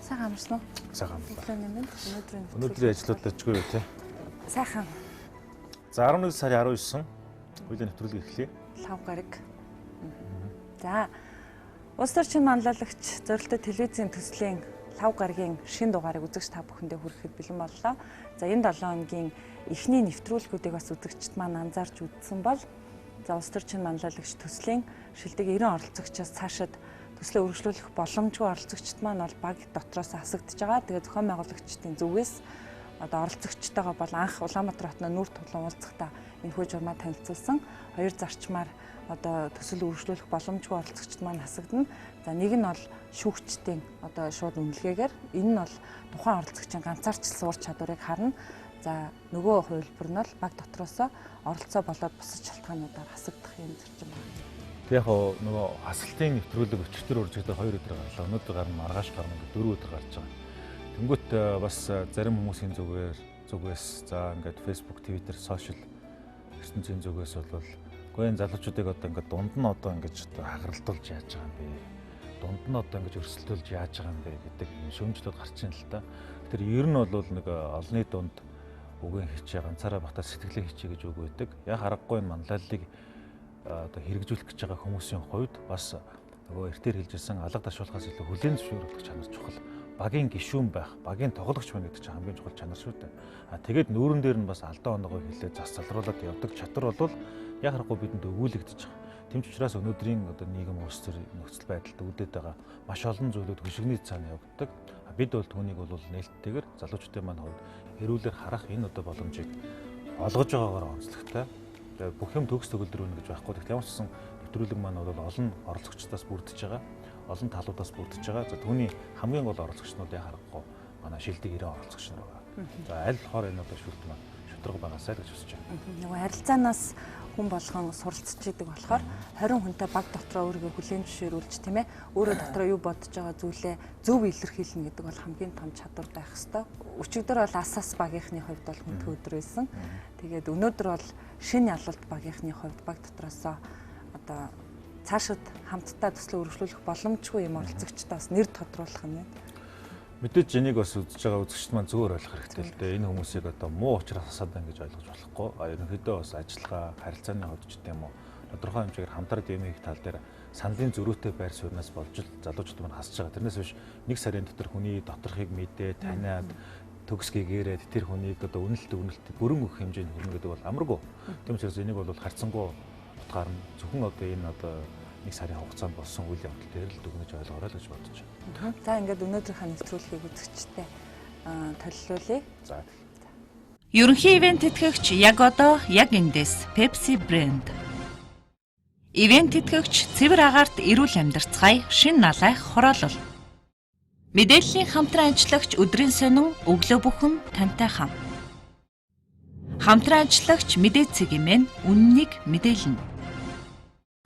Сайхан амарсан уу? Сайхан амарлаа. Өнөөдрийн өнөөдрийн ажлууд дажгүй юу те? Сайхан. За 11 сарын 19 хуулийн нэвтрүүлэг эхлэе. Лав гараг. За улс төрчин манлайлагч зорилттой телевизийн төслийн Лав гарагийн шин дугаарыг үзэгч та бүхэндээ хүрэхэд бэлэн боллоо. За энэ 7 хоногийн эхний нэвтрүүлгүүдийг бас үзэгчд маань анзаарч үзсэн бол за улс төрчин манлайлагч төслийн шилдэг 90 оролцогчоос цаашид төслөө үргэлжлүүлэх боломжгүй оролцогчд маань бол баг дотроос хасагдж байгаа. Тэгээ зохион байгуулагчдын зүгээс одоо оролцогчтойгоо бол анх Улаанбаатар хотноо нүүр тулан уулзахдаа энэхүү журмаа танилцуулсан. Хоёр зарчмаар одоо төсөл үргэлжлүүлэх боломжгүй оролцогчд маань хасагдана. За нэг нь бол шүүгчдийн одоо шууд үнэлгээгээр, энэ нь бол тухайн оролцогчийн ганцаарчлсан ур чадварыг харна. За нөгөө хувилбар нь бол баг дотроосоо оролцоо болоод бусад шалтгаануудаар хасагдах юм зарчим байна. Тэг яг нөгөө хасалтын нэвтрүүлэг өчигдөр үржигдээ 2 өдөр гарлаа. Өнөөдөр гарна, маргааш гарна гэдэг 4 өдөр гарч байгаа. Тэнгүүт бас зарим хүмүүсийн зүгээс за ингээд Facebook, Twitter, сошиал ертөнцийн зүгээс бол үгүй энэ залуучуудыг одоо ингээд дунд нь одоо ингэж одоо хагаралтуулж яаж байгаа юм бэ? Дунд нь одоо ингэж өрсөлдөөлж яаж байгаа юм бэ гэдэг шүүмжлүүд гарч ийн л та. Тэр ер нь бол нэг олонний дунд үгэн хичээ, ганцаараа багтаа сэтгэлээ хичээ гэж үг байдаг. Яг харахгүй энэ манлайллыг одоо хэрэгжүүлэх гэж байгаа хүмүүсийн хувьд бас нөгөө эртээр хэлжсэн алга дашуулахаас илүү хүлээн зөвшөөрөх чанар чухал. Багийн гишүүн байх, багийн тоглогч байна гэдэг чинь хамгийн чухал чанар шүү дээ. А тэгээд нүүрэн дээр нь бас алдаа оноогоо хэлээ зас залруулад явдаг чадвар бол яг харахгүй бидэнд өгүүлэгдэж байгаа. Тэм ч учраас өнөөдрийн одоо нийгэм улс төр нөхцөл байдалд үүдээд байгаа маш олон зүйлүүд хөшигний цаана явагддаг. Бид бол түүнийг бол нээлттэйгээр залуучуудын маань хувьд эрүүлэр харах энэ одоо боломжийг олгож байгаагаар онцлогтой. Тэгээд бүх юм төгс төгөлдөр үнэ гэж байхгүй. Тэгэхдээ ямар ч гэсэн нэвтрүүлэг маань бол олон оролцогчдоос бүрдэж байгаа, олон талуудаас бүрдэж байгаа. За түүний хамгийн гол оролцогч нь бол яг харахгүй манай шилдэг 90 оролцогч нар байгаа. За аль болохоор энэ одоо шүлт маань шударга байгаасай л гэж хүсэж байна. Нөгөө харилцаанаас хүн болгон суралцж идэг болохоор 20 хүнтэй баг дотроо өөрийгөө хүлээн зөвшөөрүүлж тийм өөрөө дотроо юу бодож байгаа зүйлээ зөв илэрхийлнэ гэдэг бол хамгийн том чадвар байх ёстой. Өчигдөр бол Асас багийнхны хувьд бол хүндхэн өдөр байсан. Тэгээд өнөөдөр бол шинэ ялалт багийнхны хувьд баг дотроосоо одоо цаашид хамтдаа төслөө үргэлжлүүлэх боломжгүй юм оролцогчдоо бас нэр тодруулах нь. Мэдээж энийг бас үзэж байгаа үзэгчд маань зөвөр ойлгох хэрэгтэй л дээ. Энэ хүмүүсийг одоо муу учраас хасаад байна гэж ойлгож болохгүй. А ерөнхийдөө бас ажиллагаа, харилцааны хувьд ч гэдэм үү тодорхой хэмжээгээр хамтраад юм хийх тал дээр саналын зөрүүтэй байр сууриас болж л залуучууд маань хасж байгаа. Тэрнээс биш нэг сарын дотор хүний доторхыг мэдээ, таниад төгс гэгээрээд тэр хүнийг одоо үнэлт бүрэн өгөх хэмжээнд хүрнэ гэдэг бол амаргүй. Тийм учраас энийг бол харьцангуй утгаар нь зөвхөн одоо энэ одоо нэг сарын хугацаанд болсон үйл явдал дээр л дүгнэж ойлгоорой л гэж бодож байна. За ингээд өнөөдрийнхөө нэвтрүүлгийг үзэгчтэй толилуулъя. За. Ерөнхий ивент тэтгэгч яг одоо яг эндээс Pepsi брэнд. Ивент тэтгэгч цэвэр агаарт эрүүл амьдарцгаая, шин налайх хороолол. Мэдээллийн хамтран ажиллагч өдрийн сонин өглөө бүхэн тантай хамт. Хамтран ажиллагч мэдээ цэг имэн үннийг мэдээлнэ.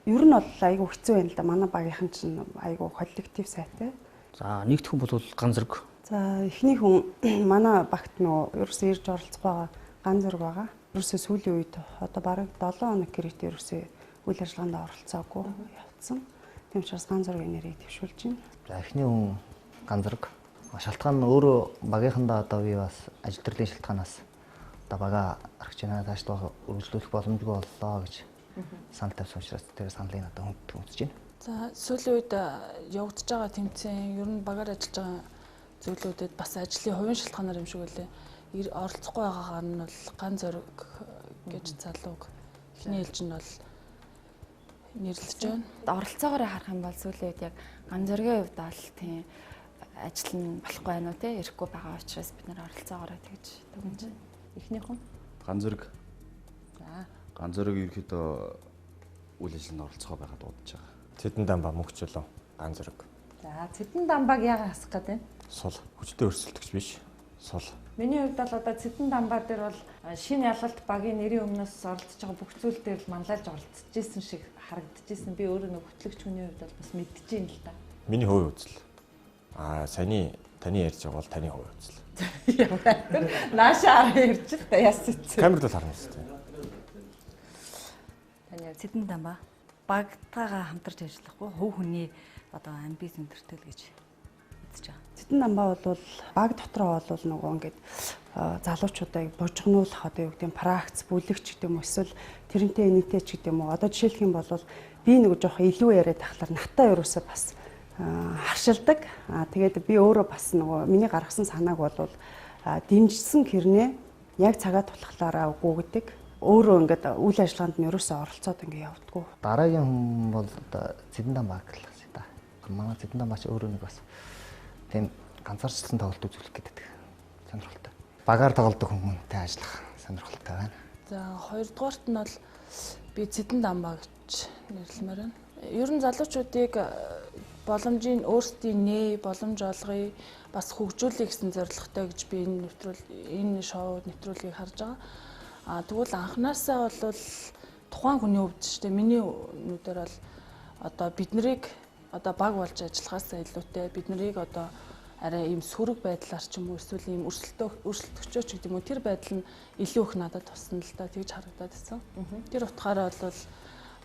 Ер нь бол айгүй хэцүү байна л да. Манай багийнхан чинь айгүй коллектив сайтай. За нэгд хүн бол ган зэрэг. За эхний хүн манай багт нөө ерөөсөө ирж оролцох байгаа ган зэрэг байгаа. Ерөөсөө сүүлийн үед одоо бараг 7 хоног гэрээт ерөөсөө үйл ажиллагаанд оролцоогүй явцсан. Тийм учраас ган зэргийн нэрийг дэвшүүлж байна. За эхний хүн ган зэрэг. Шалтгаан нь өөрөө багийнхандаа одоо би бас ажил төрлийн шалтгаанаас одоо бага архиж байна. Цаашдаа үргэлжлүүлэх боломжгүй боллоо гэж санал тавьсан учраас тэр саналыг одоо хүнд үзэж байна. За сүүлийн үед явагдаж байгаа тэмцээн ер нь багаар ажиллаж байгаа зүйлүүдэд бас ажлын хувийн шалтгаанаар юм шиг үлээ. Оролцохгүй байгаагаар нь бол ган зориг гэж залууг эхний ээлж нь бол нэрлэж байна. Оролцоогоор харах юм бол сүүлийн үед яг ган зоригийн хувьд бол тийм ажил нь болохгүй байна уу те ирэхгүй байгаа учраас бид нар оролцоогоор тэгж дүгнэж байна. Эхнийх нь ган зориг. За ган зориг ерөөхдөө үйл ажиллагаанд оролцохоо байгаад удаж байгаа. Цэдэн дамба мөнхчлөө ган зориг. За Цэдэн дамбаг яагаад хасах гээд байна? Сул хүчтэй өрсөлдөгч биш. Сул. Миний хувьд бол одоо Цэдэн дамба дээр бол шинэ ялалт багийн нэрийн өмнөөс оролцож байгаа бүх зүйл дээр л манлайлж оролцож исэн шиг харагдчихсэн. Би өөрөө нэг хөтлөгч хүний хувьд бол бас мэдчихээн л да. Миний хувийн үзэл. Аа саяны таны ярьж байгаа бол таны хувийн үзэл. Наашаа ярьж л та яасан ч. Камерд бол харна шүү дээ. Таны Цэдэн дамба багтайгаа хамтарч ажиллахгүй хувь хүний одоо амбиц өндөртэй л гэж үзэж харагдаж байгаа? Цэдэн Дамбаа бол баг дотроо бол нөгөө ингээд залуучуудыг божигнуулах одоо юу гэдэг нь пракц бүлэгч гэдэг юм уу эсвэл тэрнтэй энэтэй ч гэдэг юм уу. Одоо жишээлх юм бол би нөгөө жоох илүү яриад тахлаар натаа ерөөсөө бас харшилдаг. Тэгээд би өөрөө бас нөгөө миний гаргасан санааг бол дэмжсэн хэрнээ яг цагаа тулхлаараа үгүй гэдэг. Өөрөө ингээд үйл ажиллагаанд нь ерөөсөө оролцоод ингээд явдггүй. Дараагийн хүн бол одоо Цэдэн Дамбаа гэх юм да. Манай Цэдэн Дамбаа ч өөрөө нэг бас тийм ганцаарчлсан тоглолт үзүүлэх гэдэг сонирхолтой. Багаар тоглодог хүмүүнтэй ажиллах сонирхолтой байна. За хоёрдугаарт нь бол би Цэдэн Дамбаа гэж нэрлэмээр байна. Ер нь залуучуудыг боломжийн өөрсдийн нээ, боломж олгоё, бас хөгжүүлэе гэсэн зорилготой гэж би энэ шоу нэвтрүүлгийг харж байгаа. А тэгвэл анханасаа бол тухайн хүний хувьд ч тийм миний нүдээр бол одоо бид нарыг одоо баг болж ажиллахаасаа илүүтэй бид нарыг одоо арай ийм сөрөг байдлаар ч юм уу эсвэл ийм өрсөлдөгчөө ч гэдэг юм уу тэр байдал нь илүү их надад тусна л да тэгж харагдаад байсан. Тэр утгаараа бол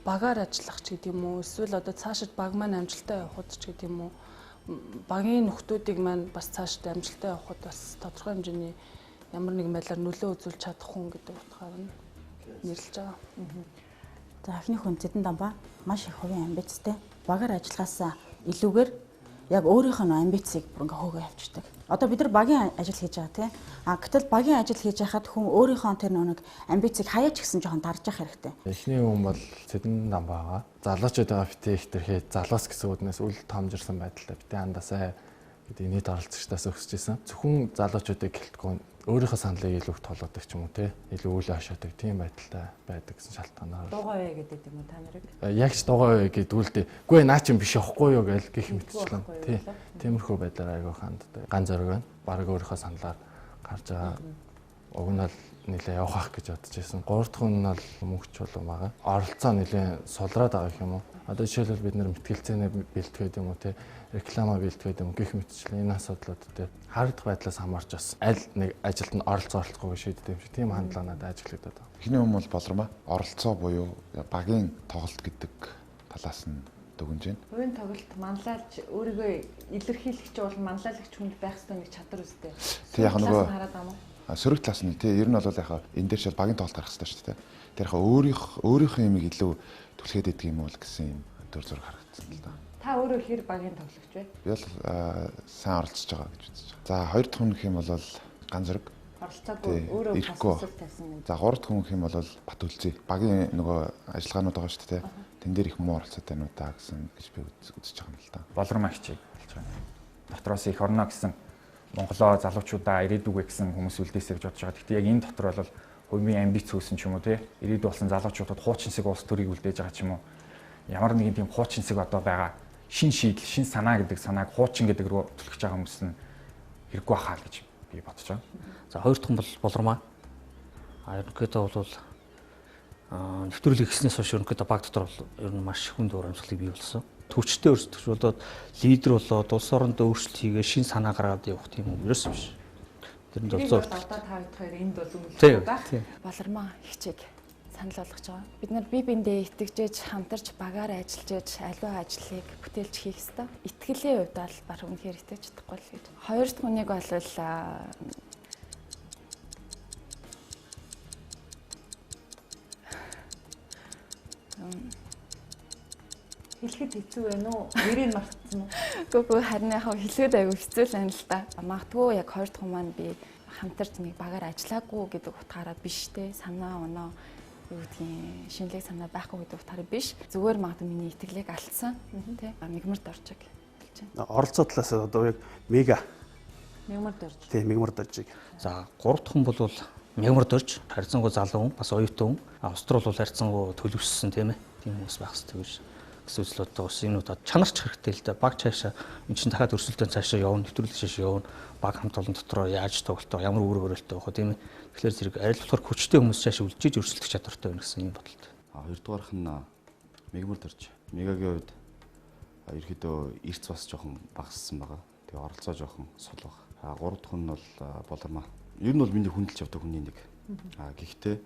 багаар ажиллах ч гэдэг юм уу эсвэл одоо цаашид баг маань амжилттай явахад ч гэдэг юм уу багийн нөхдүүдийг маань бас цаашид амжилттай явахад бас тодорхой хэмжээний ямар нэгэн байдлаар нөлөө үзүүлж чадах хүн гэдэг утгаар нь нэрлэж байгаа. За эхний хүн Цэдэн Дамбаа маш их хувийн амбицтай. Багаар ажиллахаас илүүгээр яг өөрийнх нь амбицыг бүр ингээ хөөгөө явчихдаг. Одоо бид нар багийн ажил хийж байгаа тийм. А гэтэл багийн ажил хийж байхад хүн өөрийнхөө тэр нэг амбицыг хаяач гэсэн жоохон дарж явах хэрэгтэй. Эхний хүн бол Цэдэн Дамбаа. Залуучуудаа битээ их тэрхээ залуус гэсэн үднээс үл томжирсан байдалтай битээ хандаасай гэдэг нийт оролцогчдоос өсөж исэн. Зөвхөн залуучуудыг гэлтгүй өөрийнхөө саналыг илүү их тулгадаг ч юм уу те илүү үйл ашаадаг тийм байдалтай байдаг гэсэн шалтгаанаар. Дуугаа вэ гэдэг юм уу та нарыг? Яг ч дуугаа вэ гэдэг үл дээ. Үгүй наа чинь биш явахгүй юу гэж гих мэтчлэн. Тий. Тиймэрхүү байдлаар айгүй ханддаг. Ган зориг байна. Бараг өөрийнхөө саналаар гарч байгаа. Уг нь бол нэлээ явах ах гэж бодож байсан. Гурав дахь нь бол мөнх чулуу байгаа. Оролцоо нэлээ сулраад байгаа гэх юм уу? Одоо жишээлбэл бид нэр мэтгэлцээнээ бэлтгээд юм уу те реклама бэлтгээд юм гэх мэтчлэн энэ асуудлууд дээр харагдах байдлаас хамаарч бас аль нэг ажилд нь оролцоо оролцохгүй шийддэг юм шиг тийм хандлага надад ажиглагдаад байна. Эхний хүн бол Болормаа. Оролцоо буюу багийн тоглолт гэдэг талаас нь дүгнж байна. Хувийн тоглолт манлайлж өөрийгөө илэрхийлэх чинь бол манлайлагч хүнд байх ёстой нэг чадвар үстэй. Тэг яг нөгөө сөрөг талаас нь тий ер нь бол яг энэ дээр шал багийн тоглолт гарах хэрэгтэй шүү дээ. Тэр яг өөрийнхөө юмыг илүү түлхээд идэх юм уу гэсэн юм төр зураг харагдсан л да. Та өөрөө хэр багийн тоглогч вэ? Би бол сайн оролцож байгаа гэж үзэж байгаа. За хоёр дахь хүн гэх юм бол ган зориг. Оролцоогүй өөрөө бас хүсэл тавьсан юм. За гурав дахь хүн гэх юм бол Батүлзээ. Багийн нөгөө ажиллагаанууд байгаа шүү дээ. Тэн дээр их муу оролцоотой байна уу да гэсэн гэж би үзэж байгаа юм л да. Болормаа хичээг болж байгаа. Дотроос их орно гэсэн Монголоо залуучуудаа ирээдүгэ гэсэн хүмүүс үлдээсэй гэж бодож байгаа. Гэхдээ яг энэ дотор бол хувийн амбиц хөөсөн ч юм уу тий. Ирээдүй болсон залуучуудад хуучинсаг улс төрийг үлдээж байгаа ч юм уу. Ямар нэгэн тийм хуучинсаг одоо байгаа шин шийдэл, шин санаа гэдэг санааг хуучин гэдэг рүү түлхэж байгаа хүмүүс нь хэрэггүй хаа л гэж би бодож байгаа. За хоёр дахь нь бол Болормаа. А ерөнхийдөө бол нэвтрүүлэг хийснээс хойш ерөнхийдөө баг дотор бол ер нь маш хүнд уур амьсгалыг бий болсон. Төвчтэй өрсөлдөгч болоод лидер болоод улс орондоо өөрчлөлт хийгээ шин санаа гаргаад явах тийм юм ерөөс биш. Тэр нь бол одоо та хоёр энд бол үнэлэх байх. Болормаа хичээг санал болгож байгаа. Бид нар бие биендээ итгэжээж хамтарч багаар ажиллаж аливаа ажлыг бүтээлч хийх ёстой. Итгэлийн хувьд бол баг үнэхээр итгэж чадахгүй л гэж. Хоёр дахь хүнийг бол хэлэхэд хэцүү байна уу? Нэрийг мартсан уу? Үгүй харин яг хэлэхэд айгүй хэцүү л байна л да. Магадгүй яг хоёр дахь хүн маань би хамтарч нэг багаар ажиллаагүй гэдэг утгаараа биш те. Санаа оноо юу гэдгийг шинэлэг санаа байхгүй гэдэг утгаараа биш. Зүгээр магадгүй миний итгэлийг алдсан те. Мигмар доржиг хэлж байна. Оролцоо талаас одоо яг мега Мигмар дорж. Тийм, Мигмар доржиг. За гурав дахь хүн бол Мигмар дорж, харьцангуй залуу хүн, бас оюутан хүн. Улс төр бол харьцангуй төлөвшсөн тийм ээ. Тийм хүмүүс байх хэрэгтэй гэж гэсэн үзэл боддог ус энэ удаа чанарч хэрэгтэй л да. Баг цаашаа эн чинь дахиад өрсөлдөөн цаашаа явна, нэвтрүүлэг цаашаа явна. Баг хамт олон дотроо яаж тоглолтоо, ямар үүрэг өрөөлтөө байх вэ тийм ээ. Тэгэхээр зэрэг аль болохоор хүчтэй хүмүүс цаашаа үлжиж өрсөлдөх чадвартай байна гэсэн юм бодолтой. А хоёрдугаарх нь Мигмар дорж. Мегагийн хувьд ерөөхдөө эрц бас жоохон багассан байгаа. Тэгээ оролцоо жоохон сул баг. А гурав дахь нь бол Болормаа. Ер нь бол миний хүндэлж явдаг хүний нэг. А гэхдээ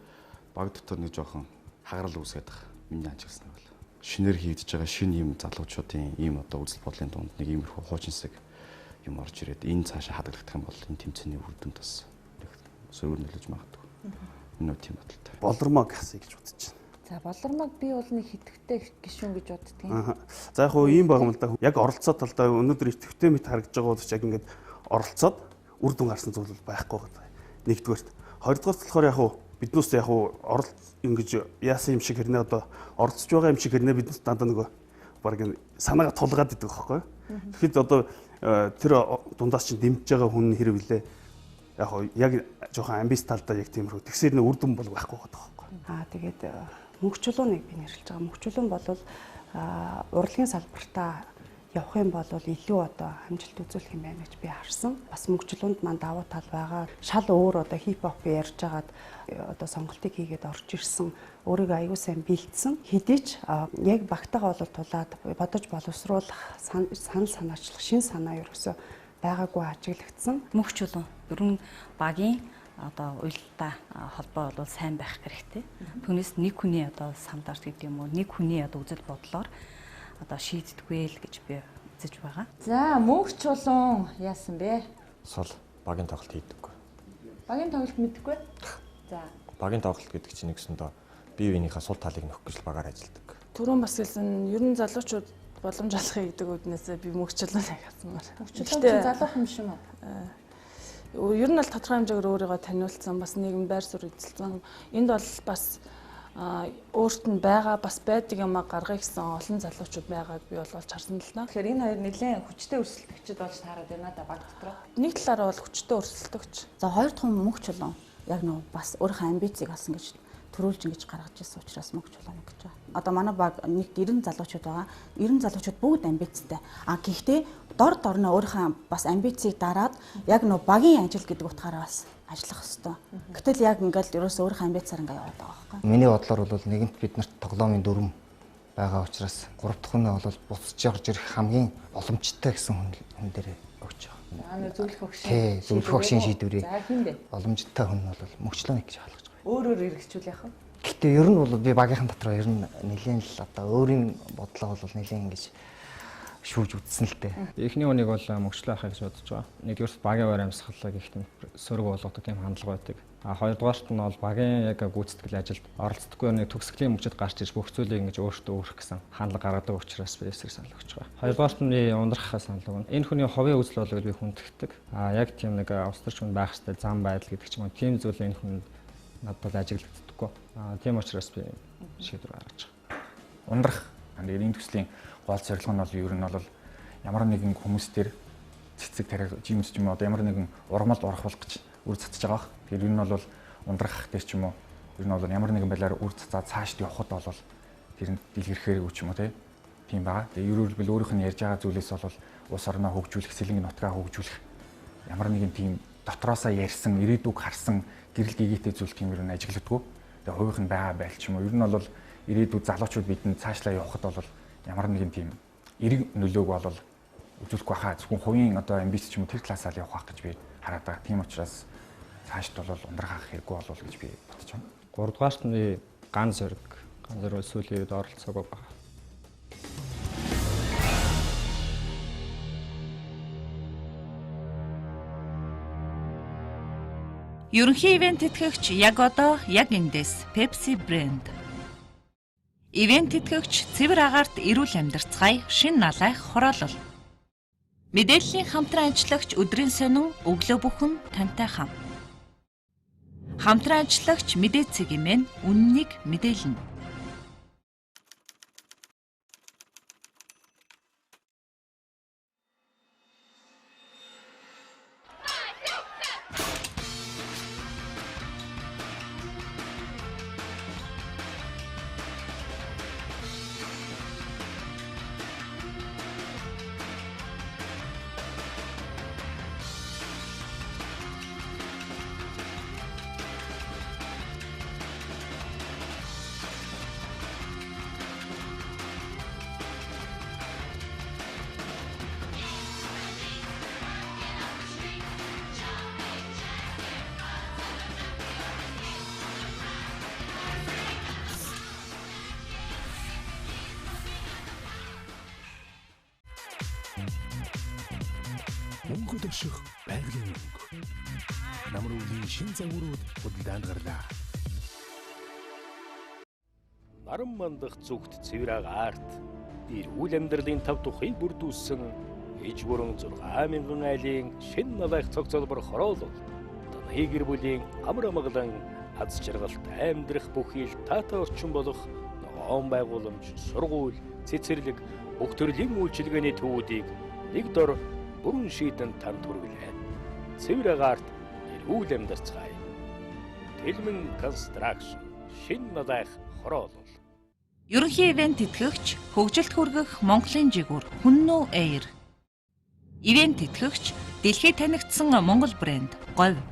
баг дотор нэг жоохон хагарал үүсгээд байгаа. Миний анчигсан бол шинээр хийгдэж байгаа шинэ юм залуучуудын ийм одоо үзэл бодлын дунд нэг иймэрхүү хуучинсаг юм орж ирээд энэ цаашаа хадгалагдах юм бол энэ тэмцээний үр дүнд бас сөрөг нөлөөлж магадгүй. Энэ үү тийм бодолтой. Болормог асъя гэж бодож байна. За болормог би бол нэг хитгэвтэй гишүүн гэж боддгийн. За яг хуу ийм байгаа юм л да. Яг оролцоо талдаа өнөөдөр итгэвтэй мэт харагдаж байгаа боловч яг ингээд оролцоод үр дүн гарсан зүйл бол байхгүй байгаа. Нэгдүгээрт. Хоёрдугаарт болохоор яг хуу биднээс яг хуу орол ингэж яасан юм шиг хэрнээ одоо оролцож байгаа юм шиг хэрнээ биднээс дандаа нөгөө баг санаагаа тулгаад идэг байхгүй. Тэгэхэд одоо тэр дундаас чинь дэмжиж байгаа хүн хэрэг билээ. Яг хуу яг жоохон амбиц талдаа яг тиймэрхүү. Тэгсээр нэ үр дүн бол байхгүй байгаа байхгүй. Аа тэгээд мөнх чулууныг би нэрлэж байгаа. Мөнх чулуун бол урлагийн салбартаа явах юм бол илүү одоо амжилт үзүүлэх юм байна гэж би харсан. Бас мөнх чулуунд маань давуу тал байгаа. Шал өөр одоо хип хоп ярьж байгаад одоо сонголтыг хийгээд орж ирсэн. Өөрийгөө аягүй сайн бэлдсэн. Хэдий ч яг багтаага бол тулаад бодож боловсруулах, санал санаачлах, шин санаа ерөөсөө байгаагүй ажиглагдсан. Мөнх чулуун ер нь багийн одоо уялдаа холбоо бол сайн байх хэрэгтэй. Түүнээс нэг хүний одоо сандарт гэдэг юм уу, нэг хүний одоо үзэл бодлоор одоо шийддэггүй л гэж би үзэж байгаа. За мөнх чулуун яасан бэ? Сул багийн тоглолт хийдэггүй. Багийн тоглолт мэддэггүй? За. Багийн тоглолт гэдэг чинь нэгсэндээ бие биенийхээ сул талыг нөхөх гэж багаар ажилладаг. Түрүүн бас хэлсэн ер нь залуучууд боломж олохыг гэдэг үднээсээ би мөнх чулууныг хасмаар. Мөнх чулуун чинь залуухан юм шиг үү? Ер нь бол тодорхой хэмжээгээр өөрийгөө таниулсан, бас нийгэм байр суурь эзэлсэн. Энд бол бас өөрт нь байгаа бас байдаг юмаа гаргая гэсэн олон залуучууд байгааг би бол олж харсан л да. Тэгэхээр энэ хоёр нэлээд хүчтэй өрсөлдөгчд болж таарад байна да баг дотор. Нэг талаараа бол хүчтэй өрсөлдөгч. За хоёр дахь хүн мөнх чулуун яг нөө бас өөрийнхөө амбицийг олсон гэж төрүүлж ингэж гаргаж ирсэн учраас мөнх чулуун гэж байгаа. Одоо манай баг нэг 90 залуучууд байгаа. 90 залуучууд бүгд амбицтай. А гэхдээ дор дорноо өөрийнхөө бас амбицийг дараад яг нөө багийн ажил гэдэг утгаараа бас ажиллах хэвээр. Гэтэл яг ингээл ерөөсөө өөрийнхөө амбицаар ингээ яваад байгаа байхгүй. Миний бодлоор бол нэгэнт бид нарт тоглоомын дүрм байгаа учраас гурав дахь нь бол буцаж орж ирэх хамгийн боломжтой гэсэн хүн дээр өгч байгаа. Аа нөө зөвлөх өгшин. Тий, зөвлөх өгшин шийдвэрийг. За хэн бэ? Боломжтой хүн бол мөнхчлөө гэж хаалгаж байгаа. Өөрөөр эргэжүүл яах вэ? Гэхдээ ер нь бол би багийнхан дотор ер нь нэлээд л одоо өөрийн бодлоо бол нэлээд ингэж шүүж үзсэн л дээ. Эхний үнийг бол мөгчлөө ахыг гэж бодож байгаа. Нэгдүгээрт багийн ойр амьсгалаа гэх юм сөрөг болгодог тийм хандлага байдаг. А хоёрдугаарт нь бол багийн яг гүйцэтгэл ажилд оролцдоггүй нэг төгсгөлийн мөчөд гарч иж бүх зүйлийг ингэж өөртөө өөрөх гэсэн хандлага гаргадаг учраас би эсрэг санал өгч байгаа. Хоёрдугаарт нь би ундрахаа санал өгнө. Энэ хүний хувийн үзэл бодлыг би хүндэтдэг. А яг тийм нэг улс төрч хүн байх ёстой зам байдал гэдэг ч юм уу тийм зүйл энэ хүн надад бол ажиглагддаггүй. А тийм учраас би шийдвэр гаргаж байгаа. Ундрах. Тэгээд энэ төслийн гол зорилго нь бол ер нь бол ямар нэгэн хүмүүс төр цэцэг тариа жимс ч юм уу одоо ямар нэгэн урмалд орох болох гэж үр цацж байгаа бах. Тэгэхээр ер нь бол ундрах дээр ч юм уу ер нь бол ямар нэгэн байдлаар үр цацаа цаашд явхад бол тэр нь дэлгэрхээр ч юм уу тийм байгаа. Тэгээ ер нь бол өөрийнх нь ярьж байгаа зүйлээс бол улс орноо хөгжүүлэх, сэлэнг нутгаа хөгжүүлэх ямар нэгэн тийм дотроосоо ярьсан, ирээдүг харсан гэрэл гэгээтэй зүйл тийм ер нь ажиглагдгүй. Тэгээ хувийнх нь байгаа байл ч юм уу. Ер нь бол ирээдүйд залуучууд бидэнд цаашлаа явхад бол ямар нэгэн тийм эрг нөлөөг бол үзүүлэхгүй хаа. Зөвхөн хувийн одоо амбиц ч юм уу тэр талаасаа л явах байх гэж би хараад байгаа. Тийм учраас цаашд бол ундрах хэрэггүй болов гэж би бодож байна. Гуравдугаарт нь ган зориг. Ган зориг сүүлийн үед оролцоогүй байгаа. Ерөнхий ивент тэтгэгч яг одоо яг эндээс Pepsi брэнд. Ивент тэтгэгч цэвэр агаарт эрүүл амьдарцгаая, шин налайх хороолол. Мэдээллийн хамтран ажиллагч өдрийн сонин өглөө бүхэн тантай хамт. Хамтран ажиллагч мэдээ цэг имэн үннийг мэдээлнэ. Мөнгөд орших байгалийн мөнгө. Намар өвлийн шин загварууд худалдаанд гарлаа. Наран мандах зүгт цэвэр агаарт эрүүл амьдралын тав тухыг бүрдүүлсэн иж бүрэн 6000 айлын шин налайх цогцолбор хороолол. Таны гэр бүлийн амар амгалан аз жаргалтай амьдрах бүхий л таатай орчин болох ногоон байгууламж, сургууль, цэцэрлэг, бүх төрлийн үйлчилгээний төвүүдийг нэг дор бүрэн шийдэн танд хүргэлээ. Цэвэр агаарт эрүүл амьдарцгаая. Тэлмэн Construction шин налайх хороолол. Ерөнхий ивент тэтгэгч хөгжилт хүргэх Монголын жигүүр Хүннү Air. Ивент тэтгэгч дэлхийд танигдсан Монгол брэнд Говь.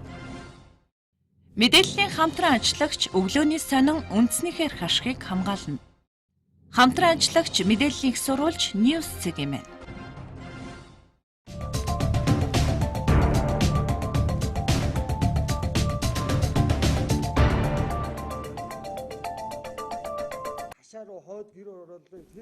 Мэдээллийн хамтран ажиллагч өглөөний сонин үндснийхээ эрх ашгийг хамгаална. Хамтран ажиллагч мэдээллийн их сурвалж News цэг юм.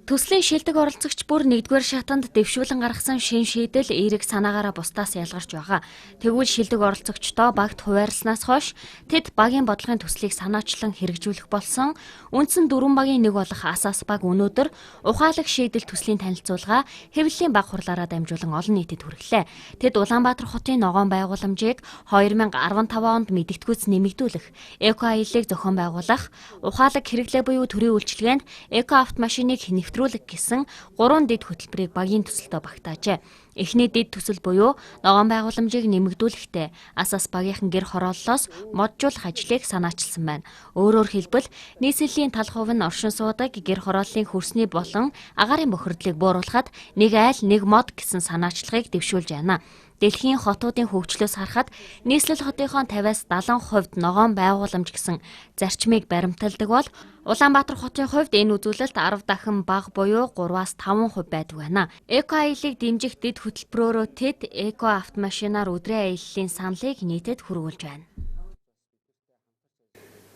Төслийн шилдэг оролцогч бүр 1-р шатанд дэвшүүлэн гаргасан шин шийдэл эерэг санаагаараа бусдаас ялгарч байгаа. Тэгвэл шилдэг оролцогчдоо багт хуваарлснаас хойш тэд багийн бодлогын төслийг санаачлан хэрэгжүүлэх болсон. Үндсэн 4 багийн нэг болох Асас баг өнөөдөр ухаалаг шийдэл төслийн танилцуулга хэвлэлийн баг хурлаараа дамжуулан олон нийтэд хүргэлээ. Тэд Улаанбаатар хотын ногоон байгууламжийг 2015 онд мэдэгдэхүйц нэмэгдүүлэх, эко аяллыг зохион байгуулах, ухаалаг хэрэглээ буюу төрийн үйлчилгээнд эко автомашиныг нэвтрүүлэх гэсэн 3 дэд хөтөлбөрийг багийн төсөлдөө багтаажээ. Эхний дэд төсөл буюу ногоон байгууламжийг нэмэгдүүлэхдээ Асас багийнхан гэр хорооллоос моджуулах ажлыг санаачилсан байна. Өөрөөр хэлбэл нийслэлийн тал хувь нь оршин суудаг гэр хорооллын хөрсний болон агаарын бохирдлыг бууруулахад нэг айл нэг мод гэсэн санаачлагыг дэвшүүлж байна. Дэлхийн хотуудын хөгжлөөс харахад нийслэл хотынхоо 50-аас 70% ногоон байгууламж гэсэн зарчмыг баримталдаг бол Улаанбаатар хотын хувьд энэ үзүүлэлт 10 дахин бага буюу 3-аас 5% байдаг байна. Эко аяллыг дэмжих дэд хөтөлбөрөөрөө тэд эко автомашинаар өдрийн аяллын саналыг нийтэд хүргүүлж байна.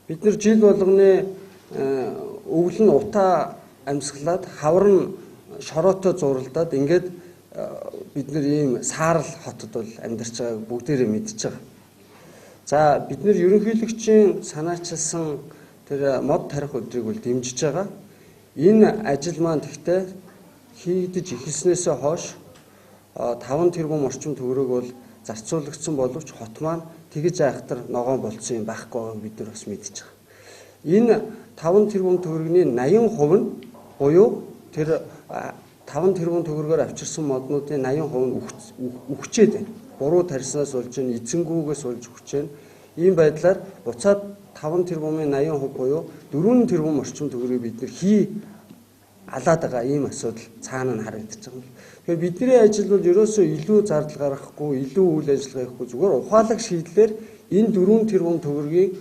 Бид нар жил болгоны өвөл нь утаа амьсгалаад хавар нь шороотой зуралдаад ингээд бид нар ийм саарал хотод бол амьдарч байгааг бүгдээрээ мэдж байгаа. За бид нар ерөнхийлөгчийн санаачилсан тэр мод тарих өдрийг бол дэмжиж байгаа. Энэ ажил маань тэгтээ хийгдэж эхэлснээсээ хойш 5 тэрбум орчим төгрөг бол зарцуулагдсан боловч хот маань тэгж айхтар ногоон болцсон юм байхгүй байгааг бид нар бас мэдж байгаа. Энэ 5 тэрбум төгрөгийн 80% нь буюу тэр 5 тэрбум төгрөгөөр авчирсан моднуудын 80% нь үхчээд байна. Буруу тарьснаас болж байна, эзэнгүүгээс болж үхэж байна. Ийм байдлаар буцаад 5 тэрбумын 80% буюу 4 тэрбум орчим төгрөгийг бид нэр хий алаад байгаа ийм асуудал цаана нь харагдаж байгаа юм. Тэгэхээр бидний ажил бол ерөөсөө илүү зардал гаргахгүй, илүү үйл ажиллагаа хийхгүй зүгээр ухаалаг шийдлэр энэ 4 тэрбум төгрөгийг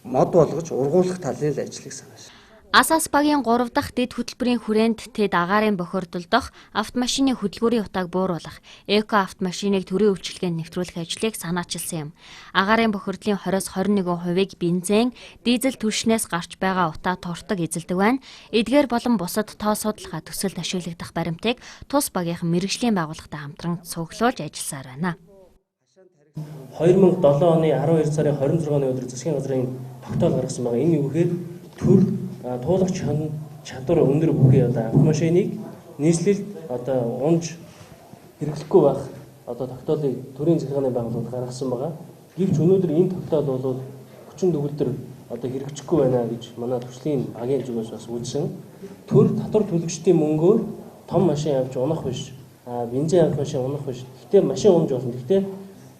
мод болгож ургуулах талын л ажлыг санааш. Асас багийн 3 дахь дэд хөтөлбөрийн хүрээнд тэд агаарын бохирдол дох автомашины хөдөлгүүрийн утааг бууруулах, эко автомашиныг төрийн үйлчилгээнд нэвтрүүлэх ажлыг санаачилсан юм. Агаарын бохирдлын 20-с 21%-ийг бензин, дизель түлшнээс гарч байгаа утаа тортог эзэлдэг байна. Эдгээр болон бусад тоо судалгаа төсөлд ашиглагдах баримтыг тус багийнхан мэргэжлийн байгууллагатай хамтран цуглуулж ажилласаар байна. 2007 оны 12 сарын 26-ны өдөр засгийн газрын тогтоол гаргасан байгаа. Энэ юу гэхээр төр туулах чадвар өндөр бүхий одоо автомашиныг нийслэлд одоо унж хэрэглэхгүй байх одоо тогтоолыг төрийн захиргааны байгууллагад гаргасан байгаа. Гэвч өнөөдөр энэ тогтоол бол хүчин төгөлдөр одоо хэрэгжихгүй байна гэж манай төслийн багийн зүгээс бас үзсэн. Төр татвар төлөгчдийн мөнгөөр том машин авч унах биш, бензин автомашин унах биш. Гэхдээ машин унж болно. Гэхдээ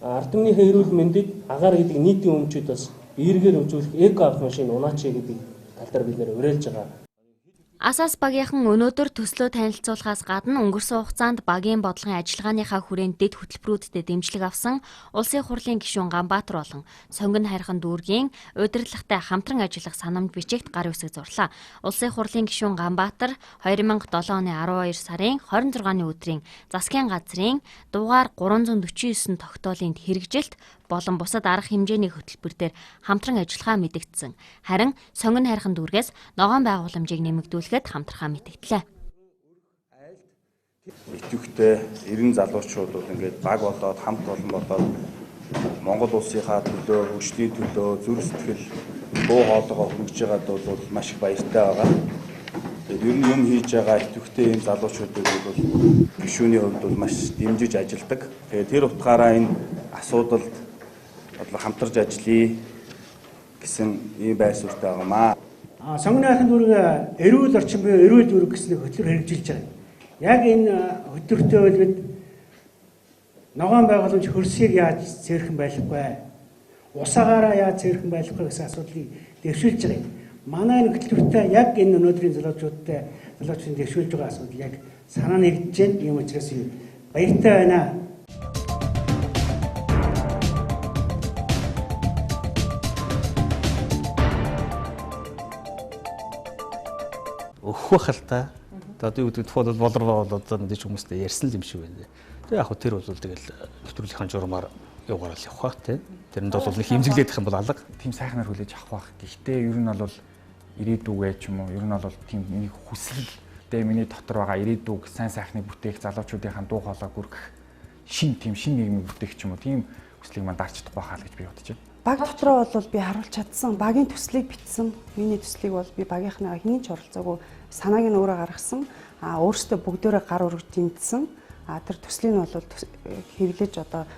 ард түмнийхээ эрүүл мэндэд агаар гэдэг нийтийн өмчүүд бас эргээр үзүүлэх эко автомашин унаач гэдэг тал дээр бид нэр уриалж байгаа. Асас багийнхан өнөөдөр төслөө танилцуулахаас гадна өнгөрсөн хугацаанд багийн бодлогын ажиллагааныхаа хүрээнд дэд хөтөлбөрүүдэд дэмжлэг авсан Улсын хурлын гишүүн Ганбаатар болон Сонгон хайрхан дүүргийн удирдлагатай хамтран ажиллах санамж бичигт гар үсэг зурлаа. Улсын хурлын гишүүн Ганбаатар 2007 оны 12 сарын 26-ны өдрийн засгийн газрын дугаар 349 тогтоолын хэрэгжилт болон бусад арга хэмжээний хөтөлбөр дээр хамтран ажиллахаа мэдэгдсэн. Харин Сонгон хайрхан дүүргээс ногоон байгууламжийг нэмэгдүүлэхэд хамтрахаа мэдэгдлээ. Идэвхтэй 90 залуучууд бол ингээд баг болоод хамт олон болоод Монгол улсынхаа төлөө, хөгжлийн төлөө зүрх сэтгэл дуу хоолойгоо хүргэж байгаад бол маш их баяртай байгаа. Тэгээд ер нь юм хийж байгаа идэвхтэй ийм залуучуудыг бол гишүүний хувьд бол маш дэмжиж ажилладаг. Тэгээд тэр утгаараа энэ асуудалд одоо хамтарч ажиллая гэсэн ийм байр суурьтай байгаа маа. Сонгоны ахын дүүрэг эрүүл орчин буюу эрүүл дүүрэг гэсэн хөтөлбөр хэрэгжилж байгаа. Яг энэ хөтөлбөртэй бол бид ногоон байгууламж хөрсийг яаж цээрхэн байлгахгүй, усаагаараа яаж цээрхэн байлгахгүй гэсэн асуудлыг дэвшүүлж байгаа юм. Манай энэ хөтөлбөртэй яг энэ өнөөдрийн залуучуудтай залуучуудын дэвшүүлж байгаа асуудал яг санаа нэгдэж байна. Ийм учраас баяртай байна. Өгөх байх л та. Одоо юу гэдэг тухайн бол болор бол одоо мэдээж хүмүүстэй ярьсан л юм шиг байна. Тэгээ яг хөө тэр бол тэгэл нэвтрүүлгийнхаа журмаар яваарал явах бах тий. Тэрэнд бол нэг хэмзэглээд их юм бол алга. Тийм сайхнаар хүлээж авах бах. Гэхдээ ер нь бол ирээдүгээ ч юм уу ер нь бол тийм миний хүсэл тэ миний дотор байгаа ирээдүг сайн сайхныг бүтээх залуучуудынхаа дуу хоолойг хүргэх шин тийм шин нийгмийг бүтээх ч юм уу тийм хүслийг мань дарч чадахгүй хаа л гэж би бодож байна. Баг дотроо бол би харуулж чадсан. Багийн төслийг бичсэн. Миний төслийг бол би багийнхнаа хэний ч оролцоогүй санааг нь өөрөө гаргасан. А өөрсдөө бүгдөөрөө гар өргөж дэмжсэн. А тэр төслийг нь бол хэвлэж одоо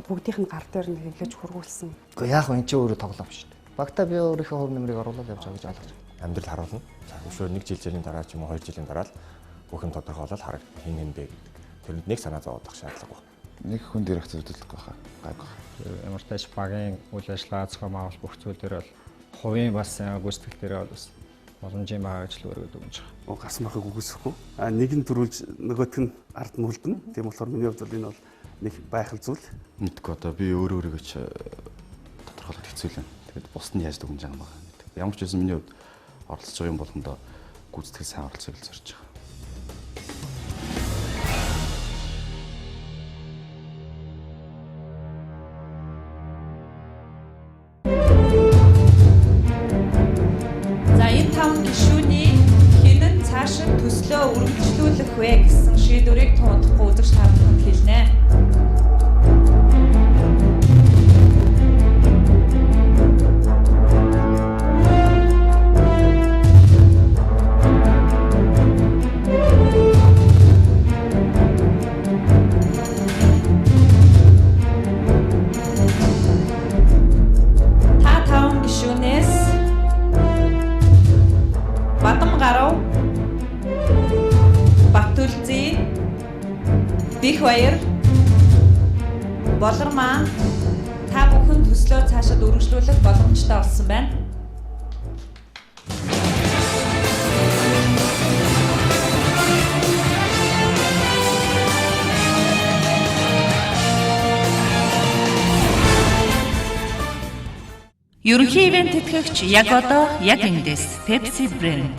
бүгдийнх нь гар дээр нь хэвлэж хургуулсан. Гэхдээ яг энэ чинь өөрөө тоглоом шүү дээ. Багтаа би өөрийнхөө хувь нэмрийг оруулаад явж байгаа гэж ойлгож байна. Амьдрал харуулна. Өшөө 1 жил жилийн дараа ч юм уу 2 жилийн дараа л бүх юм тодорхой болол харагдана. Хин хин бэ гэдэг. Тэрэнд нэг санаа зовоодох шаардлагагүй. Нэг хүн дээр их зөвдөхгүй хаа. Гайгүй. Ямар тач багийн үйл ажиллагаа зохион байгуулалт бүх зүйл дээр бол хувийн бас гүйцэтгэл дээр бол бас боломжийн байгаа гэж л өргөд өгч байгаа. Гарсан байхыг үгүйсэхгүй. А нэг нь төрүүлж нөгөөх нь ард нь үлдэнэ. Тийм болохоор миний хувьд бол энэ бол нэг байх зүйл. Мэдгүй одоо би өөрөө өөрийгөө ч тодорхойлоход хэцүү л байна. Тэгээд бусд нь яаж дүгнж байгаа юм бэ? Ямар ч байсан миний хувьд оролцож байгаа юм болгондоо гүйцэтгэл сайн оролцоог л зорж байгаа. Төслөө үргэлжлүүлэх вэ гэсэн шийдвэрийг туудахгүй үзэгч та бүхэнд хэлнэ. Та таван гишүүнээс Бадам гарав Батүлзий, Бих баяр, Болормаа та бүхэн төслөө цаашид үргэлжлүүлэх боломжтой болсон байна. Ерөнхий ивент тэтгэгч яг одоо яг эндээс Pepsi брэнд.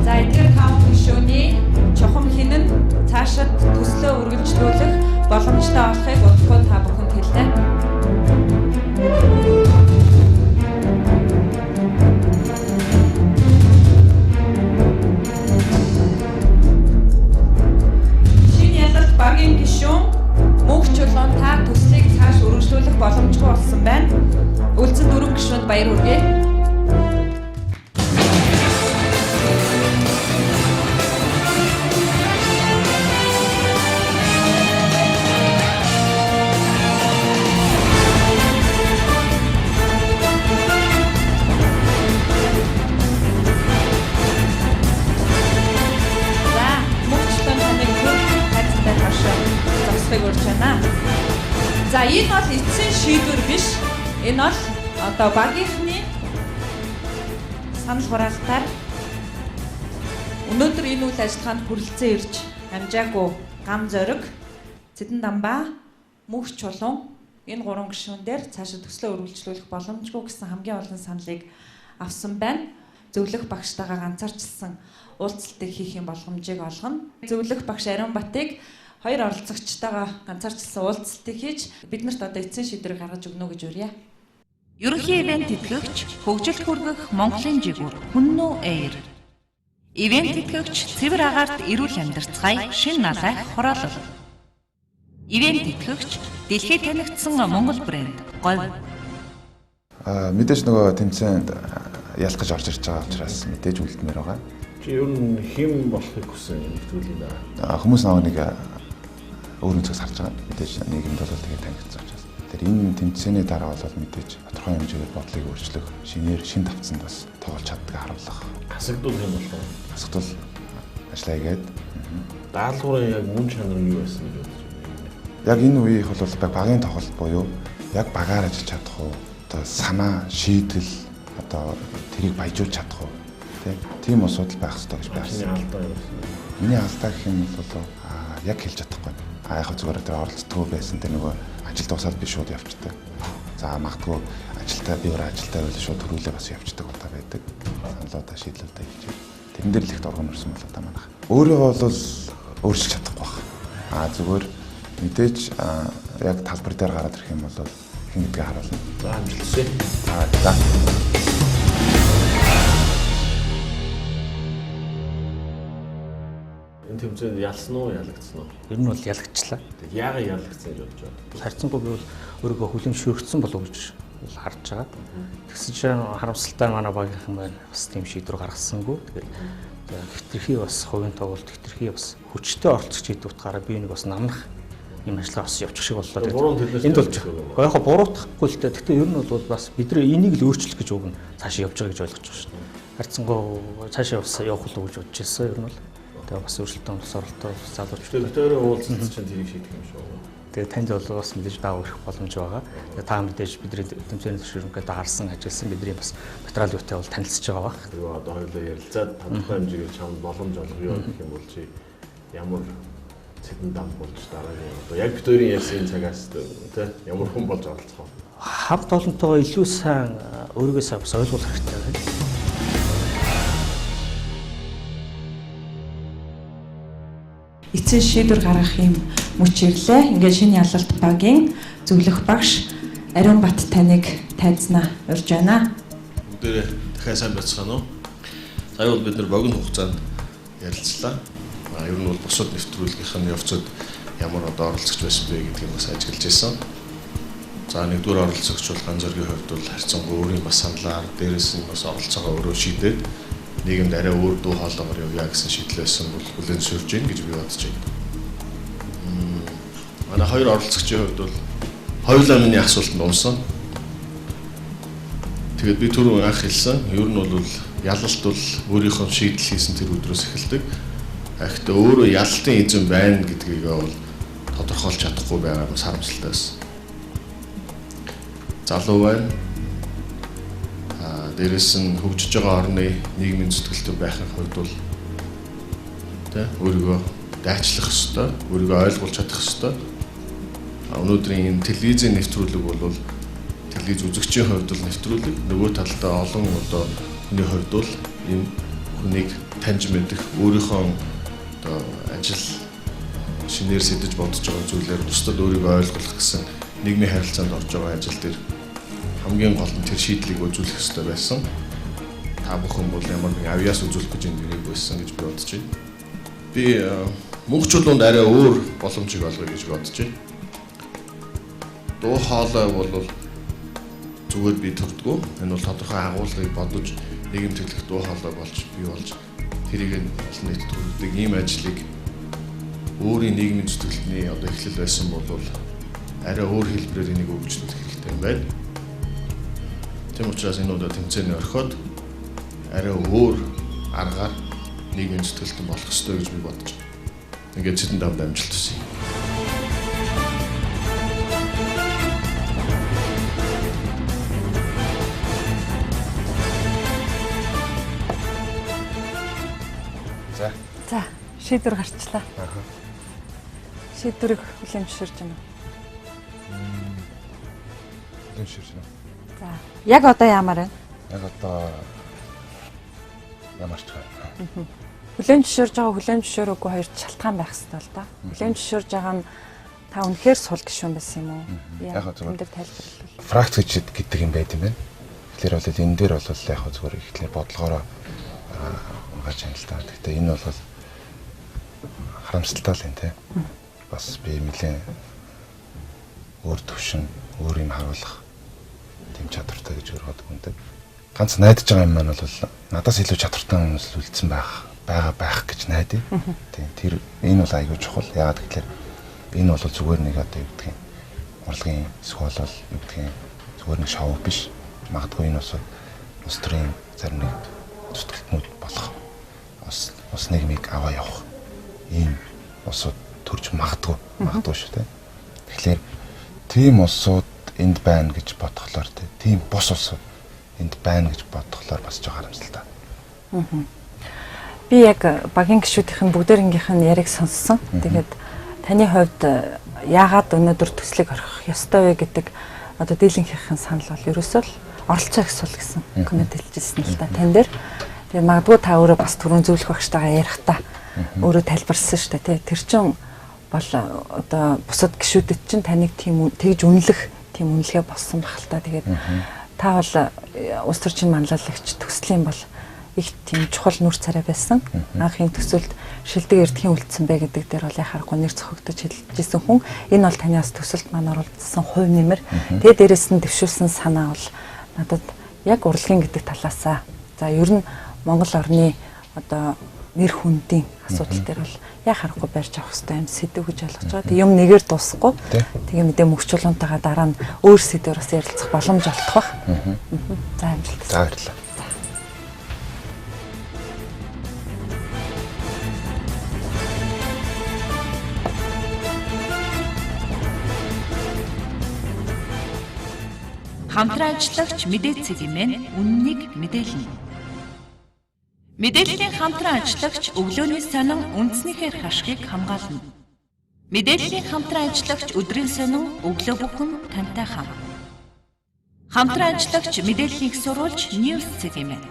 За эдгээр таван гишүүний чухам хин нь цаашид төслөө үргэлжлүүлэх боломжтой болохыг удахгүй та бүхэнд хэлнэ. Шинэ ялалт багийн гишүүн Мөнх Чулуун та төслийг цааш үргэлжлүүлэх боломжгүй болсон байна. Үлдсэн дөрвөн гишүүнд баяр хүргэе. За, Мөнх Чулуун таныг төр хайцтай хашаа зогсохыг урьж байна. За, энэ бол эцсийн шийдвэр биш. Энэ бол одоо багийнхны санал хураалтаар өнөөдөр энэ үйл ажиллагаанд хүрэлцэн ирж амжаагүй Гам зориг, Цэдэн дамбаа, Мөнх Чулуун энэ гурван гишүүн дээр цаашид төслөө үргэлжлүүлэх боломжгүй гэсэн хамгийн олон саналыг авсан байна. Зөвлөх багштайгаа ганцаарчилсан уулзалтыг хийх юм боломжийг олгоно. Зөвлөх багш Ариунбатыг хоёр оролцогчтойгоо ганцаарчилсан уулзалтыг хийж биднэрт одоо эцсийн шийдвэрийг гаргаж өгнө гэж урья. Ерөнхий ивент тэтгэгч хөгжилт хүргэх Монголын жигүүр Хүннү Air. Ивент тэтгэгч цэвэр агаарт эрүүл амьдарцгаая шин налай хороолол. Ивент тэтгэгч дэлхийд танигдсан Монгол брэнд Говь. Мэдээж нөгөө тэмцээнд ялах гэж орж ирж байгаа учраас мэдээж үлдмээр байгаа. Чи ер нь хэн болохыг хүссэн нэвтрүүлгийн дараа? Хүмүүс нэг өөр өнцгөөс харж байгаа. Мэдээж нийгэмд бол тэгээд танигдсан учраас. Тэр энэ тэмцээний дараа бол мэдээж тодорхой хэмжээгээр бодлыг өөрчлөх, шинээр шин тавцанд бас тоглож чаддаг харуулах. Хасагдвал юм болов уу? Хасагдвал ажиллаа хийгээд. Даалгаврын яг мөн чанар нь юу байсан гэж бодож байна? Яг энэ үеийнх бол багийн тоглолт буюу яг багаар ажиллаж чадах уу? Одоо санаа, шийдэл одоо тэрийг баяжуулж чадах уу? Тийм асуудал байх ёстой гэж байрсан. Миний алдаа юу вэ? Миний алдаа гэх юм бол яг хэлж чадахгүй. Яг зүгээр тэр оролцдоггүй байсан тэр нөгөө ажил дуусаад би шууд явчихдаг. За магадгүй ажилдаа би өөр ажилдаа байвал шууд төрүүлээ бас явчихдаг удаа байдаг. Саналуудаа шийдлүүдээ хийж. Тэрэн дээр л их дургуун өрсөн болоо та манайх. Өөрийгөө бол өөрчилж чадахгүй байх. Зүгээр мэдээж яг талбар дээр гараад ирэх юм бол хэн гэдгийг харуулна. За амжилт хүсье. За. Энэ тэмцээнд ялсан уу, ялагдсан уу? Ер нь бол ялагдчихлаа. Яагаад ялагдсан гэж бодож байна? Харьцангуй би бол өөрийгөө хүлэмжшөөрсөн болов гэж харж байгаа. Тэгсэн чинь харамсалтай манай багийнхан байна. Бас тийм шийдвэр гаргасангүй. Тэгээд хэтэрхий бас хувийн тоглолт, хэтэрхий бас хүчтэй оролцогч гэдэг утгаараа би нэг бас намнах юм ажиллагаа бас явчих шиг боллоо. Энд болж байгаа. Яг буруутгахгүй л дээ. Гэхдээ ер нь бол бас бид нар энийг л өөрчлөх гэж уг нь цаашаа явж байгаа гэж ойлгож байгаа шүү дээ. Харьцангуй цаашаа бас явах уу гэж бодож ирсэн ер нь бол. Тэгээ бас өөрчлөлтөө бас оролтоо залуучууд. Тэгэхээр уулзалт чинь тэрийг шийдэх юм шиг байна. Тэгээ танд бол бас мэдээж даав ирэх боломж байгаа. Тэгээ та мэдээж бидний тэмцээний түвшингээ даарсан, ажилласан бидний бас материал юутай бол танилцж байгаа бах. Тэгээ одоо хоёулаа ярилцаад тодорхой хэмжээгээр чамд боломж олгоё гэх юм бол чи ямар цэдэн дам болж дараагийн одоо яг бид хоёрын ярьсан цагаас тий ямар хүн болж оролцох вэ? Хамт олонтойгоо илүү сайн өөрийгөө сайн бас ойлгох хэрэгтэй байна. Эцсийн шийдвэр гаргах юм мөч ирлээ. Ингээд шинэ ялалт багийн зөвлөх багш Ариунбат таныг тайзнаа урьж байна. Бүгдээрээ дахиад сайн байцгаана уу? Сая бол бид нар богино хугацаанд ярилцлаа. Ер нь бол бусад нэвтрүүлгийнх нь явцад ямар одоо оролцогч байсан бэ гэдгийг бас ажиглаж байсан. За нэгдүгээр оролцогч бол Ган Зоригийн хувьд бол харьцангуй өөрийн бас саналаар дээрээс нь бас оролцоогоо өөрөө шийдээд нийгэмд арай өөр дуу хоолойгоор явъя гэсэн шийдэл байсан бол хүлээн зөвшөөрж гин гэж би бодож байна. Манай хоёр оролцогчийн хувьд бол хоёулаа миний асуултанд унсан. Тэгээд би түрүүн анх хэлсэн. Ер нь бол ялалт бол өөрийнхөө шийдэл хийсэн тэр өдрөөс эхэлдэг. Гэхдээ өөрөө ялалтын эзэн байна гэдгийг бол тодорхойлж чадахгүй байгаа нь харамсалтай байсан. Залуу байна. Дээрээс нь хөгжиж байгаа орны нийгмийн зүтгэлтэй байхын хувьд бол тэ өөрийгөө дайчлах ёстой, өөрийгөө ойлгуулж чадах ёстой. Өнөөдрийн энэ телевизийн нэвтрүүлэг бол телевиз үзэгчийн хувьд бол нэвтрүүлэг, нөгөө талдаа олон одоо хүний хувьд бол энэ хүнийг таньж мэдэх, өөрийнхөө одоо ажил шинээр сэдэж бодож байгаа зүйлээр бусдад өөрийгөө ойлгох гэсэн нийгмийн харилцаанд орж байгаа ажил дээр хамгийн гол нь тэр шийдлийг үзүүлэх ёстой байсан. Та бүхэн бол ямар нэгэн авьяас үзүүлэх гэж энэ нэрийг байсан гэж би бодож байна. Би мөнх чулуунд арай өөр боломжийг олгоё гэж бодож байна. Дуу хоолой бол зүгээр би төрдгөө. Энэ бол тодорхой агуулгыг бодож нийгэм тэглэх дуу хоолой болж бий болж тэрийг олон нийтэд хүргэдэг ийм ажлыг өөрийн нийгмийн зүтгэлтний одоо эхлэл байсан бол арай өөр хэлбэрээр энийг өргөжлөх хэрэгтэй юм байна. Тийм учраас энэ удаа тэмцээний орхиод арай өөр аргаар нийгмийн зүтгэлтэн болох ёстой гэж би бодож байна. Ингээд цэдэн дамд амжилт хүсье. За, шийдвэр гарчлаа. Шийдвэрийг хүлээн зөвшөөрч байна уу? Хүлээн зөвшөөрч байна. За, яг одоо ямар байна? Яг одоо ямар ч байна. Хүлээн зөвшөөрж байгаа, хүлээн зөвшөөрөөгүй хоёр шалтгаан байх хэрэгтэй л да. Хүлээн зөвшөөрж байгаа нь Та үнэхээр сул гишүүн байсан юм уу? Яг зүгээр. Энэ дээр тайлбарлавал. Фракц гэж гэдэг юм байт юм байна. Тэгэхээр бол энэ дээр бол яг зүгээр ихтлээ бодлогоороо гарч ийн л та. Гэхдээ энэ бол харамсалтай л юм те. Бас би нэлээд өөр төвшин, өөр юм харуулах тийм чадвартай гэж өөрөө дүгнэдэг. Ганц найдаж байгаа юм маань бол надаас илүү чадвартай хүмүүс л үлдсэн байх гэж найдаа. Тийм, тэр энэ бол айгүй чухал. Яагаад гэвэл энэ бол зүгээр нэг одоо юу гэдгийг урлагийн эсвэл бол юу гэдгийг зүгээр нэг шоу биш. Магадгүй энэ бас улс төрийн зарим нэг зүтгэлтнүүд болох ус нийгмийг аваа явах ийм улсууд төрж магадгүй шүү дээ. Тэгэхээр тийм улсууд энд байна гэж бодхолоор тийм бус улсууд энд байна гэж бодхолоор бас жоо харамсалтай. Би яг багийн гишүүдийнх нь бүгдээрнгийнх нь яриг сонссон. Тэгээд таны хувьд яагаад өнөөдөр төслийг орхих ёстой вэ гэдэг одоо дийлэнхийнхэн санал бол ерөөсөө л оролцоо их сул гэсэн коммент хэлжсэн л да тань дээр. Тэгээд магадгүй та өөрөө бас түрүүн зөвлөх багштайгаа ярихдаа өөрөө тайлбарсан шүү дээ тий. Тэр чин бол одоо бусад гишүүдэд чинь таныг тийм тэгж үнэлэх тийм үнэлгээ болсон баг л та. Тэгээд та бол улс төрчин манлайлагч төслийн бол их тийм чухал нүр царай байсан. Анхын төсөлд шилдэг эрдхийн үлдсэн бэ гэдэг дээр бол яхаарахгүй нэр цохигдож хэлжсэн хүн. Энэ бол таны бас төсөлд маань оролцсон хувь нэмэр. Тэгээд дээрэс нь дэвшүүлсэн санаа бол надад яг урлагийн гэдэг талаасаа за ер нь Монгол орны одоо нэр хүндийн асуудал дээр бол яхаарахгүй барьж авах хэрэгтэй юм сэдв гэж ойлгож байгаа. Тэг юм нэгээр дуусахгүй. Тэгээ мэдээ мөгчүүлэнтэйгээ дараа нь өөр сэдвээр бас ярилцах боломж олдох бах. За амжилт. За баярлалаа. Хамтран ажиллагч мэдээ цэг хэмээн үннийг мэдээлнэ. Мэдээллийн хамтран ажиллагч өглөөний сонин үндснийхээ хашгийг хамгаална. Мэдээллийн хамтран ажиллагч өдрийн сонин өглөө бүхэн тантай хамт. Хамтран ажиллагч мэдээллийн их сурвалж News цэг хэмээн.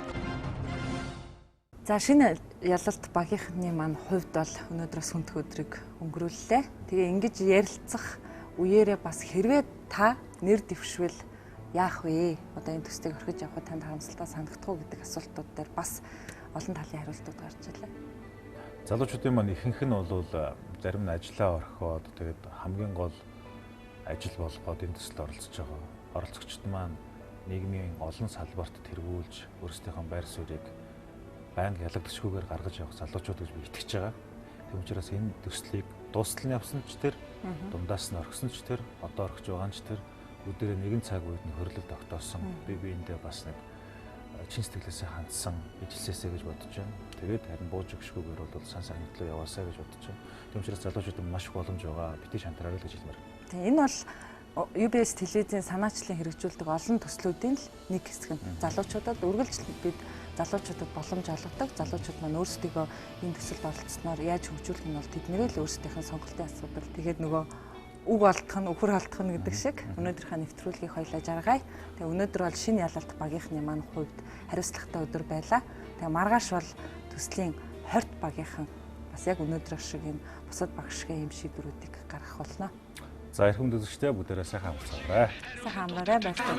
За шинэ ялалт багийнхны маань хувьд бол өнөөдрөөс хүндэх өдрийг өнгөрүүллээ. Тэгээ ингэж ярилцах үеэрээ бас хэрвээ та нэр дэвшвэл яах вэ? Одоо энэ төслийг орхиж явахад танд харамсалтай санагдах уу гэдэг асуултууд дээр бас олон талын хариултууд гарч ирлээ. Залуучуудын маань ихэнх нь бол зарим нь ажлаа орхиод тэгээд хамгийн гол ажил болгоод энэ төсөлд оролцож байгаа. Оролцогчд маань нийгмийн олон салбарт тэргүүлж өөрсдийнхөө байр суурийг байнга ялагдчихгүйгээр гаргаж явах залуучууд гэж би итгэж байгаа. Тийм учраас энэ төслийг дуустал нь явсан ч тэр, дундаас нь орхисон ч тэр, одоо орхиж байгаа нь ч тэр бүгдээрээ нэгэн цаг үед нь хөрлөл тогтоосон. Би биендээ бас нэг чин сэтгэлээсээ хандсан ижилсээсээ гэж бодож байна. Тэгээд харин бууж өгшгүйгээр бол сан санагдлаа яваасаа гэж бодож байна. Тийм учраас залуучуудад маш их боломж байгаа. Битгий шантраарай л гэж хэлмээр. Тийм, энэ бол UBS телевизийн санаачлалын хэрэгжүүлдэг олон төслүүдийн л нэг хэсэг нь. Залуучуудад үргэлж бид залуучуудад боломж олгодог. Залуучууд маань өөрсдийгөө энэ төсөлд оролцсноор яаж хөгжүүлэх нь бол тэднэрээ л өөрсдийнх нь сонголтын асуудал. Тэгээд нөгөө үг олдох нь үхэр олдох нь гэдэг шиг өнөөдрийнхөө нэвтрүүлгийг хоёлаа жаргая. Тэгээ өнөөдөр бол шинэ ялалт багийнхны маань хувьд хариуцлагатай өдөр байлаа. Тэгээ маргааш бол төслийн 20 багийнхан бас яг өнөөдрөх шиг энэ бусад баг шиг юм шийдвэрүүдийг гаргах болно. За эрхэм үзэгчдээ бүгдээрээ сайхан амарцаарай. Сайхан амраарай, баярлалаа.